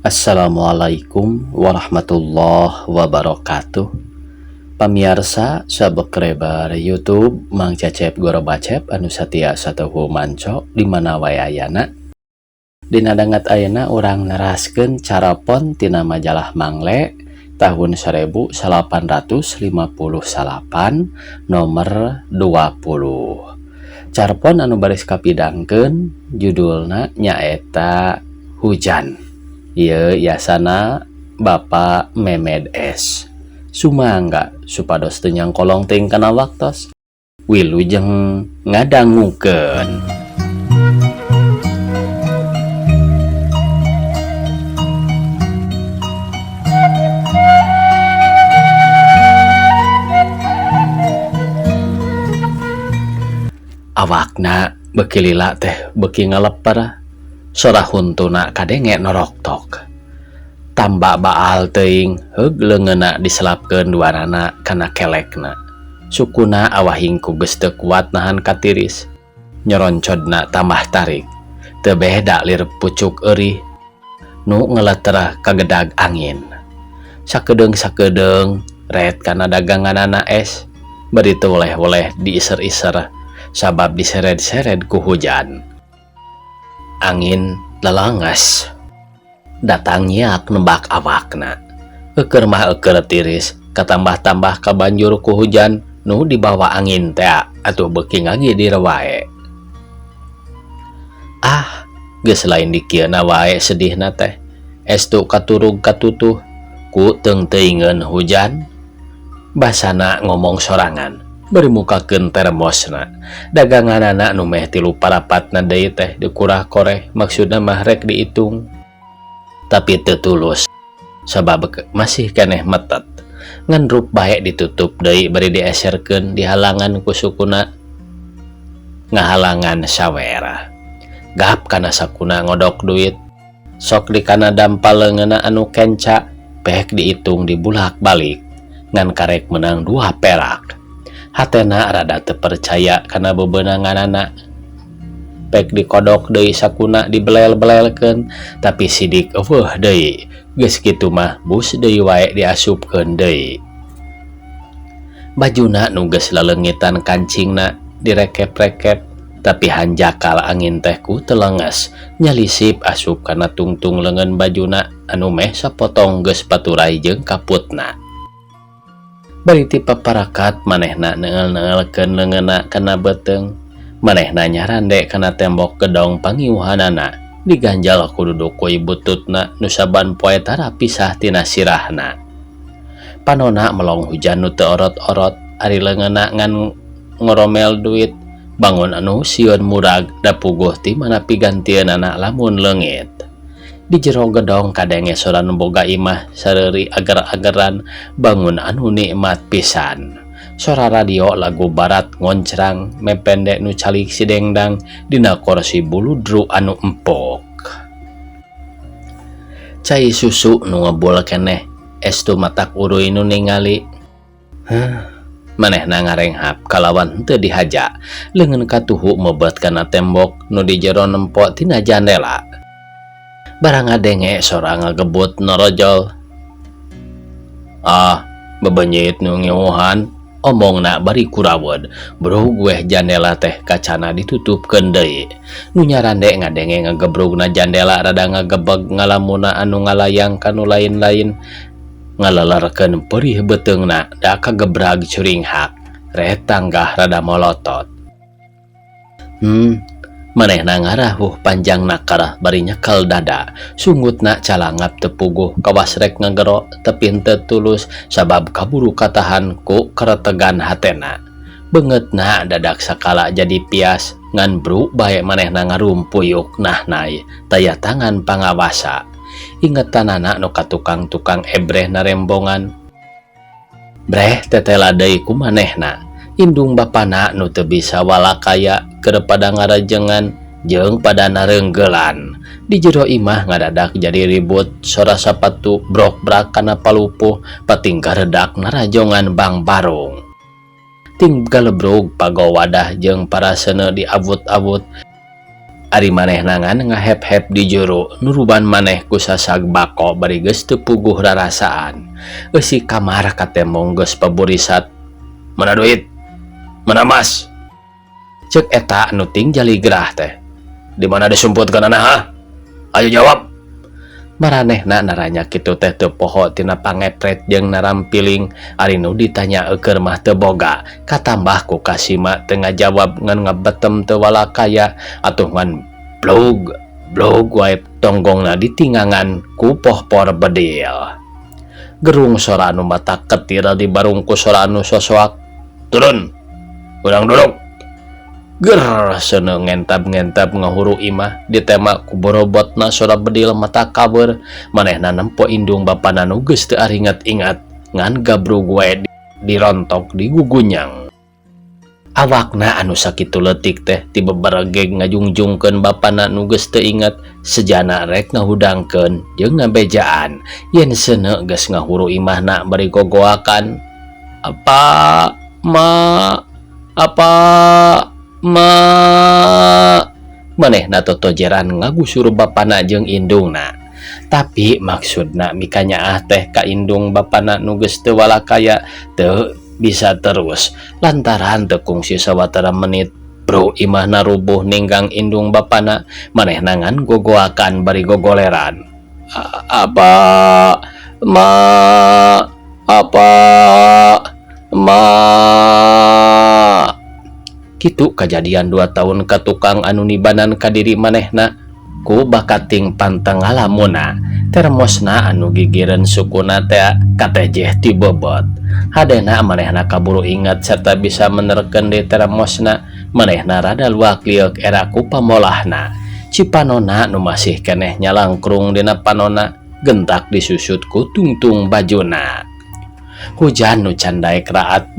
Assalamualaikum warahmatullahi wabarakatuh. Pamiarsa subscriber YouTube Mang Cecep Gorobacep anu satia satuhu manco di mana wae ayana. Dina danget ayeuna urang neraskeun carapon tina majalah Mangle tahun 1858 nomor 20. Carpon anu baris kapidangkeun judulna nyaeta Hujan. Ieu yasana Bapak Memed S. Sumangga supados teu nyangkolong teuing kana waktos. Wilujeng ngadangukeun. Awakna beuki lila teh beuki ngaleper. Sora huntuna kadenge noroktok. Tambah baal teuing heug leungeunna diselapkeun duanana kana kelekna. Sukuna awah hingku geus teu kuat nahan katiris. Nyoroncodna tambah tarik. Teu beda lir pucuk eurih nu ngeleter kagedag angin. Sakedeung-sakedeung ret kana daganganana es. Bari teu weleh-weleh diiser-iser sabab disered-sered ku hujan. Angin lelangas datang nyiak nembak awakna. Eueur mah eueur tiris katambah-tambah kabanjur ku hujan nu dibawa angin teh atuh beuki ngagidir wae. Ah, geus lain dikieuna wae sedihna teh. Estu katurug katutuh ku teung-teuingeun hujan. Basana ngomong sorangan bari mukakeun termosna. Daganganana nu meh tilu parapatna deui teh dikurah-koreh maksudna mah rek diitung. Tapi teu tulus sabab masih keneh metet. Ngan rup bae ditutup deui bari dieserkeun dihalangan ku sukuna ngahalangan sawera. Gap kana sakuna ngodok duit. Sok di kana dampal leungeunna anu kenca pek diitung dibulak-balik ngan karek menang 2 perak. Hatena rada teu percaya kana bebenanganana. Pek dikodok deui sakuna dibelel-belelkeun tapi sidik eueuh deui. Geus kitu mah bus deui wae diasupkeun deui. Bajuna nu geus laleungitan kancingna direkep-rekep tapi hanjakal angin teh ku telenges nyalisip asup kana tungtung leungeun bajuna anu meh sapotong geus paturai jeung kaputna. Bari ti paparakat manehna neungel-neungelkeun leungeunna kana beuteung. Manehna nyarande kana tembok gedong pangiuhanana diganjal ku duduk ku bututna nu saban poe tara pisah tina sirahna. Panona melong hujan nu teu orot-orot ari leungeunna ngan ngoromel duit bangun anu sieun murag da puguh ti mana pigantieunana lamun leungit. Di jero gedong kadenge sora nu boga imah sareuri ager-ageran bangun anu nikmat pisan. Sora radio lagu barat ngoncrang mepende nu calik sidengdang dina korsi buludru anu empok. Cai susu nu ngebul keneh estu matak uruy nu ningali. Hah, manehna ngarenghap kalawan henteu dihaja leungeun katuhu mebet kana tembok nu di jero nempo tina jandela. Barang ngadenge sora ngagebut norojol. Ah, bebenyit nu ngiuhan omongna bari kurawed. Brug weh jandela teh kacana ditutupkeun deui. Nu nyarande ngadenge ngagebrugna jandela rada ngagebeg ngalamuna anu ngalayang kanu lain-lain. Ngalelerkeun perih beuteungna da kagebrag curinghak. Reh tanggah rada molotot. Manehna ngarahuh panjang nakarah bari nyekel dada. Sungutna calangap teu puguh kawas rek ngagero tapi henteu tulus sabab kaburu katahan ku keretegan hatena. Beungeutna dadak sakala jadi pias ngan bru bae manehna ngarumpuyuk nahnai taya tangan pangawasa. Ingetanana nu ka tukang-tukang ebreh narembongan. Breh tetela deui ku manehna. Indung bapana nu teu bisa walakaya keur pada ngarajengan jeung pada narenggelan. Di jero imah ngadadak jadi ribut sora sapatu brok-brak kana palupuh pating garedak narajongan bang barung. Ting galebrug pago wadah jeung para seuneu diabut-abut. Ari manehna ngan ngahep-hep di jero nuruban maneh ku sasag bako bari geus teu puguh rarasaan. Eusi kamar katembong geus paburisat. Mana duit? Mana mas? Cek eta anu ting jaligrah teh. Di mana disumputkeunana ha? Ayo jawab. Maranehna naranya kitu teh teu poho tina pangepret jeung narampiling ari nu ditanya eukeun mah teu boga katambah ku kasima teu ngajawab ngan ngabetem teu walakaya atuh ngan blog blog wae tonggongna ditingangan ku pohpor bedil. Gerung sora anu mata ketir dibarung ku sora anu sosoak. Turun. Urang duduk. Ger seuneu ngentab-ngentab ngahuru imah ditema ku borobotna sora bedil mata kaber manehna nempo indung bapana nu geus teu aringat-ingat ngan gabrug wae dirontok digugunyang. Awakna anu sakitu leutik teh tibeberegeg ngajungjungkeun bapana nu geus teu ingat sejana rek ngahudangkeun jeung ngabejaan yen seuneu geus ngahuru imahna bari gogoakan. Apa ma apa ma manehna totojeran ngagusur bapana jeung indungna. Tapi maksudna mikanyaah teh ka indung bapana nu geus teu walakaya teu bisa terus lantaran teu kungsi sawatara menit bro imahna rubuh ninggang indung bapana manehna ngan gogoakan bari gogoleran. Apa ma apa ma kitu kajadian 2 tahun ka tukang anu nibanan ka diri manehna ku bakating pantang ngalamuna termosna anu gigireun sukuna teh katejeh ti bobot hadena manehna kaburu ingat serta bisa menerkeun deui termosna manehna rada luak lieuk era ku pamolahna cipanona nu masih keneh nyalangkrung dina panona gentak disusut ku tungtung bajuna hujan nu can daek raat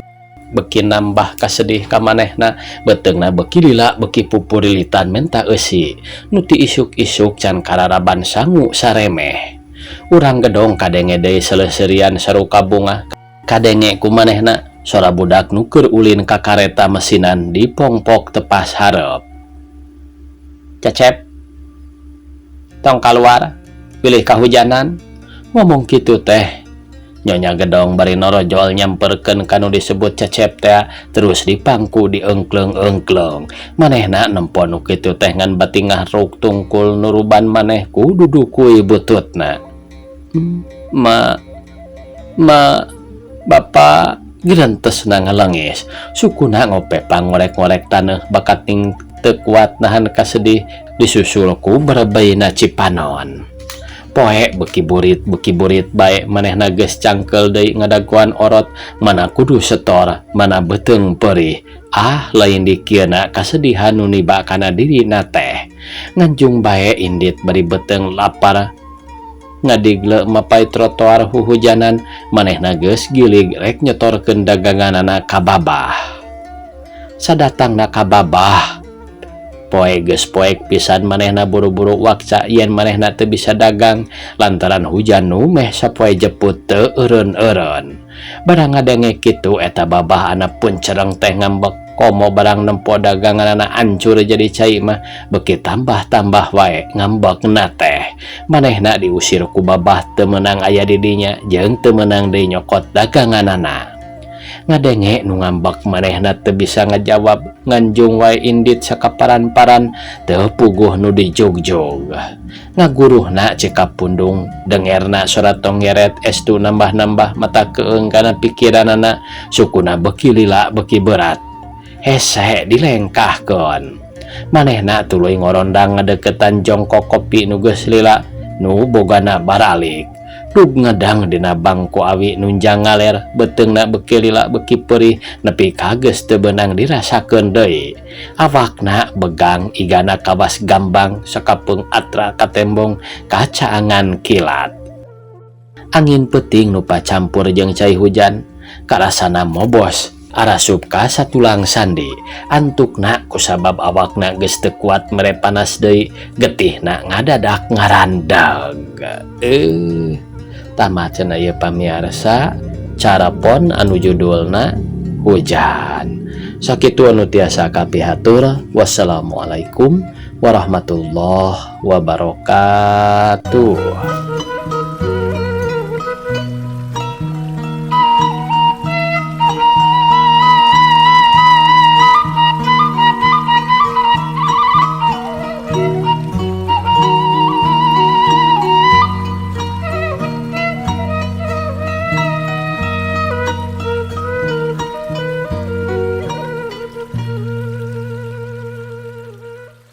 beki nambah kasedih ka manehna beuteungna beki lila beki pupurilitan menta eusi nu ti isuk-isuk can kararaban sangu saremeh urang gedong kadenge deui seleuserian saruka bunga kadenge ku manehna sora budak nu keur ulin ka kareta mesinan dipongpok tepas hareup. Cecep tong kaluar pilih kahujanan ngomong kitu teh Nyonya gedong bari norojol nyamperkeun kanu disebut cecep teh terus dipangku diengkleng-engkleng manehna nempo nu kitu teh ngan batingah ruk tungkul nuruban maneh ku dudukui bututna. Ma ma bapa gerentesna ngalengis sukuna ngope pangorek-ngorek taneuh bakating teu kuat nahan kasedih disusul ku berebeina cipanon. Poe beki burit bae manehna geus cangkel deui ngadagoan orot mana kudu setor mana beuteung perih ah lain dikieuna kasedihan nu niba kana dirina teh nganjung bae indit bari beuteung lapar ngadigle mapai trotoar huhujanan manehna geus gilig rek nyetorkeun daganganana ka babah sadatangna ka babah poe geus poek pisan manehna buru-buru wakca yen manehna teu bisa dagang lantaran hujan nu meh sapoe jeput teu eureun-eureun barang ngadenge kitu eta babah anak puncereng teh ngambek komo barang nempo daganganana ancur jadi cai mah beki tambah-tambah wae ngambekna teh manehna diusir ku babah teu meunang aya di dinya jeung teu meunang deui nyokot daganganana ngadenge nu ngambek manehna teu bisa ngajawab nganjung wae indit sakaparan-paran teu puguh nu dijugjug ngaguruhna cekap pundung dengerna sora tonggeret estu nambah-nambah mata keung kana pikiranana sukuna beki lila beki berat hese dilengkahkeun manehna tuluy ngorondang ngadeukeutan jongkok kopi nu geus lila nu bogana baralik dug ngedang dina bangku awi nunjang ngaler beuteungna beki lila beki perih nepi ka geus teu beunang dirasakeun deui awakna begang igana kawas gambang sakapeung atra katembong kacaangan kilat angin peuting nu pacampur jeung cai hujan karasana mobos arasup ka satulang sandi antukna kusabab awakna geus teu kuat mere panas deui getihna ngadadak ngarandag. Tamat cenah ieu pamiarsa carapon anu judulna hujan. Sakitu anu tiasa kapihatur. Wassalamualaikum warahmatullahi wabarakatuh.